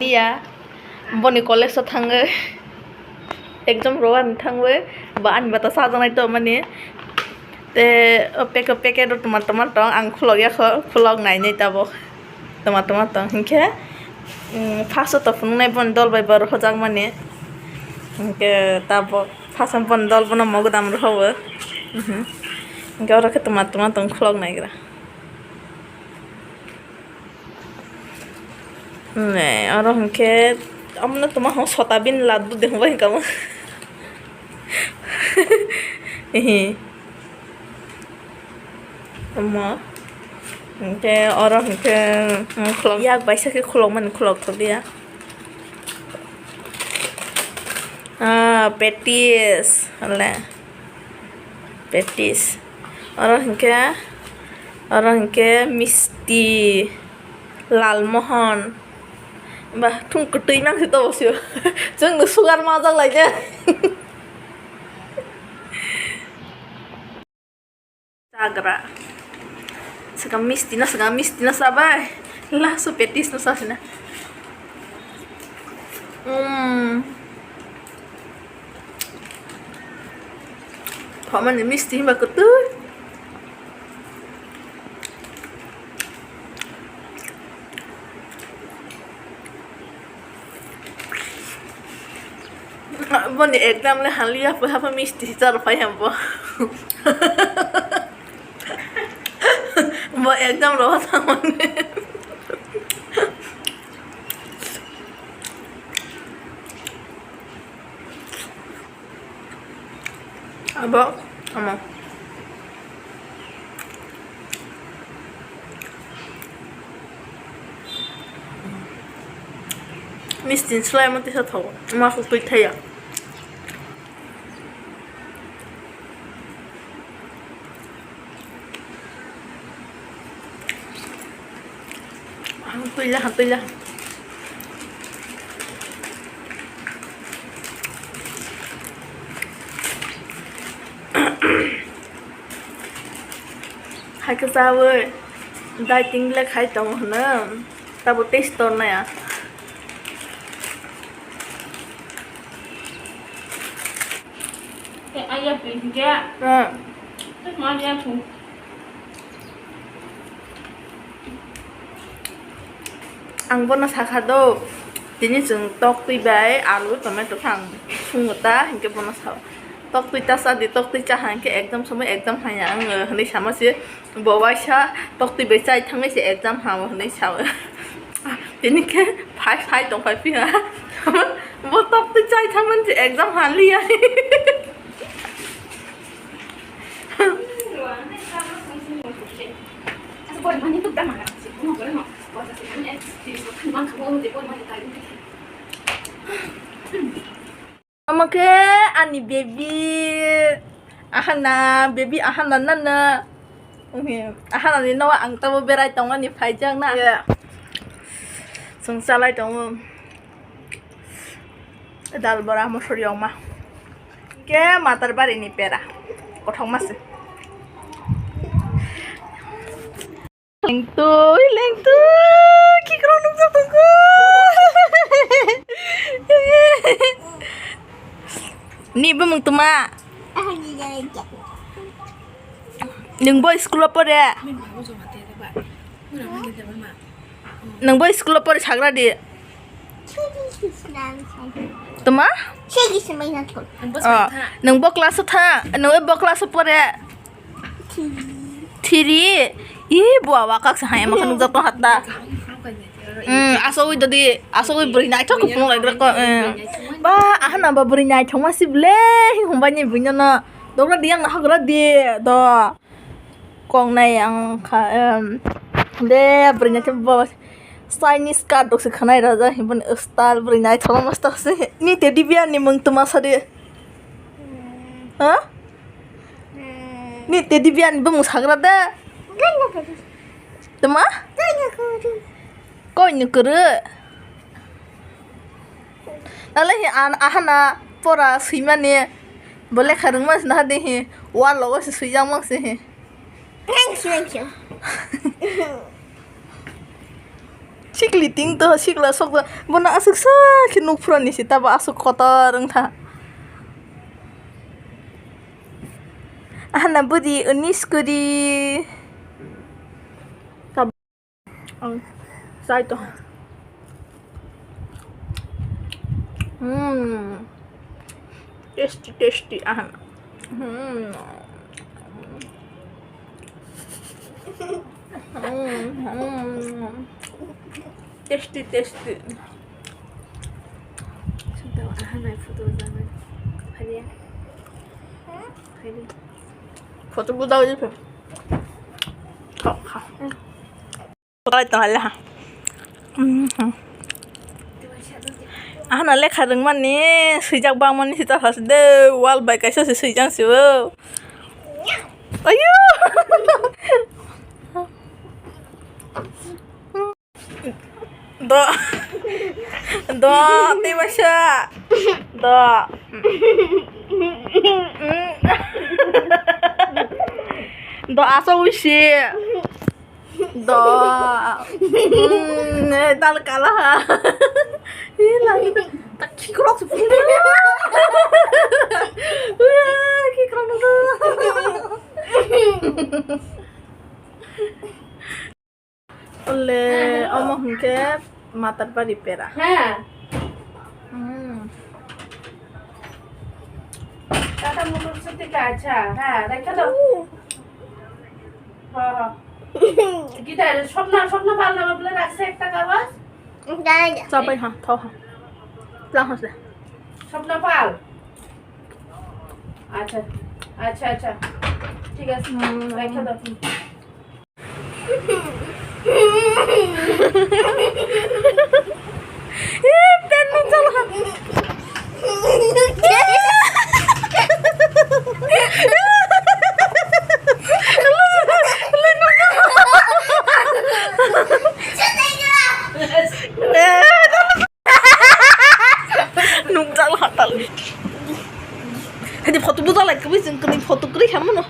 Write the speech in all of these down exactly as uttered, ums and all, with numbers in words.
Ya, boni college o thangwi, exam rwani thangwi, ba ani bata sajaknai tongmani. Te o packet, packet o twma twma tong, ang khulok ya kho, khulok nainai tabuk. Twma twma tong hinkhe, mm, first o to phunuknai boni dol bai bo rohorjakmani. Hinkhe tabuk first o boni dol bono mogodam rohowo. Mhm. Hinkhe oro khe twma twma tong khulok naigra. Ne, oro hinkhe, omono tongma hwn sota bini laddu de hwnba hinkha omo. Ehe. Omo. Hinkhe oro hinkhe, mm, khulok, yak baisa khe khulokmani khulok thokliya. Ah, petis, le. Petis. Oro hinkhe, oro hinkhe misti, lalmohon. Ba, thung kwtwi mang se to bosio. Chwng no sugar majak lai de. Chagra. Swkang misti no, swkang misti no chabai. Last o petis no chasina. Mm. Phamani misti himba kwtwi. Boni exam le haliya, pha pha misti si char phai hambo. Bo exam ro thangmani. Abo, omo. Misti ni slai mo tisa thogo. Omo aswk twi thaya. Ang twi laha, twi laha. Hai khe chawi dieting le khai tongo hwno. Tabo taste tor naya. Tei ayang twi hinkhe. Hmm. Tei ma ayang thung. Ang bono sakha do, tini chwng tok twi bai alu, tomato khe ang sungo ta, hinkhe bono sa, tok twi ta cha di, tok twi cha ha hinkhe exam somoi exam haya ang hwnwi sama se. Bo waisa tok twi bai chai thangwi se exam hao hwnwi sao. Tini khe phai phai tong phai phiya. Bo tok twi chai thangmani se exam haliya. Omo khe ani baby, ahana, baby ahana nana. Ahana ni nogo ang tamo berai tongmani phaijak na. Yeah. Chwng chalai tongo. Dal bora mosori yongma. Ke matar bari ni pera. Kothok mase. Lengtui, lengtui, kikrok nukjak tongo. Ni bumung tuma. Nung bo school o pore. Nung bo school o pore sagra di. Tuma? Oh, nung bo class o tha, nung bo class o pore. Three. Ih, buwa wakak se hai, ema khe nukjak tong hata. Hmm, asogwi dodi, asogwi bwrwi naithok khe phunuk lai dra ko, eh. Ba, ahana ba bwrwi naithok ma si ble, hwnbai ni bwrwi no. Dogra di, ang hagra di, do. Kok nai ang kha, em, de, bwrwi naithok bo. Chinese cut rok se khanai raja, hwnbai ni style bwrwi naithok ma se. Ni teddy bear ni mung tuma sa de. Ha? Ni teddy bear ni bumung sagra de? Tuma? Koi ni kwrwi. Nalai hi an ahana pora swimani bo lekha rwngma se naha de hi wall o se swijak mang se hi. Thank you, thank you. Sikli ting to, sikla sok to. Bono aswk sa khe nuk phurani se, tabo aswk kotor wng tha. Ahana budi unis kuri. Ang chai to. Hmm. Tasty, tasty, ahana. Hmm. Hmm, hmm. Tasty, tasty. Santa, ahana photo jangan. Hadi ya. Hadi. Photo budau je. Thok kha. Ahana lekha rwngmani swijak bangmani se ta sasu de, wall bai kaisa se swijak se o. Ayo. Do. Do, tei waisa. Do. Do, asa usi. Do. Mm, eh, dal kala ha. Ih, lagi tak khikrok se phung. Khikrok no. Ole, omo hwnkhe Matar Bari pera. হ্যাঁ। Hmm. Tata Motors থেকে, আচ্ছা, হ্যাঁ, রেখে দাও। হ্যাঁ, হ্যাঁ। কি তাই, স্বপ্না, স্বপ্না পাল নামে বলে রাখছে একটা কাগজ? Chapai ha, thau ha. Tlang ha se. Swapna পাল। আচ্ছা, আচ্ছা, আচ্ছা। ঠিক আছে, হুম। রেখে দাও। Nukjak hatal. Hadi photo bujalai kwrwi, chwng kwrwi photo kwrwi kha mano.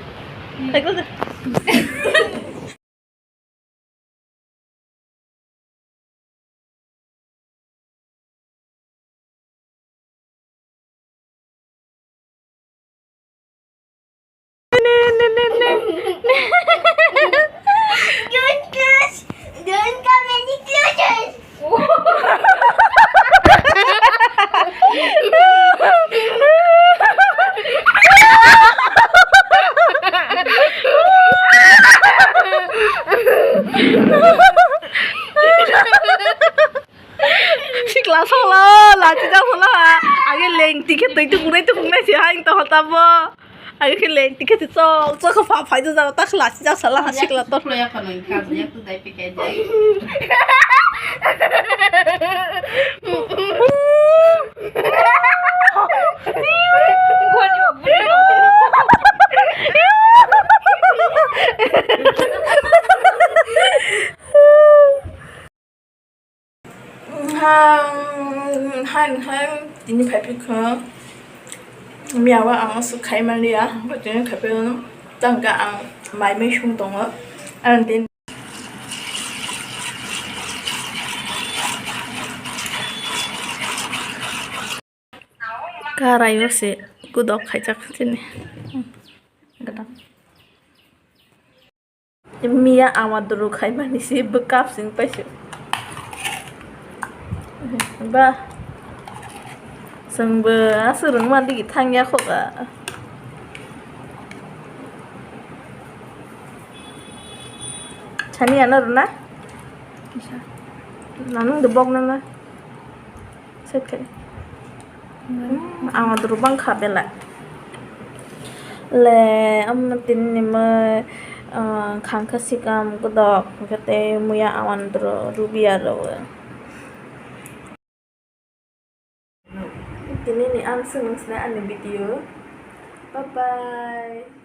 Hai ko de. Don't touch, don't come any closer. Sikla solo, lachi jak solo ha. Age lengti khe twi tukunai tukunai se ha, ang to hota bo. Age khe lengti khe se chok chok khe pha phai jak, tak lachi jak sala ha sikla to. Hai, hai, tini phaiphikha. Miyawa ang aswk khai manliya, bo tini khai phai tangka ang mai mai sung tongo. Ang din karai o se kudok khaijak chini. Miya ama duru khaimani si bwkap sing paisuk. Ba. Chwngbo aswk rwngma digi thangya kho ba. Sani ano rwna? Nanung de bok nang na? Set khai. Hmm, ang duru bang kha belai. Le, omo tini ni mui, ah, khangkha sikam kodok, hwnkhe tei muya awan duru rubi aro. Tini ni ang swngwng swnai ani video. Bye bye.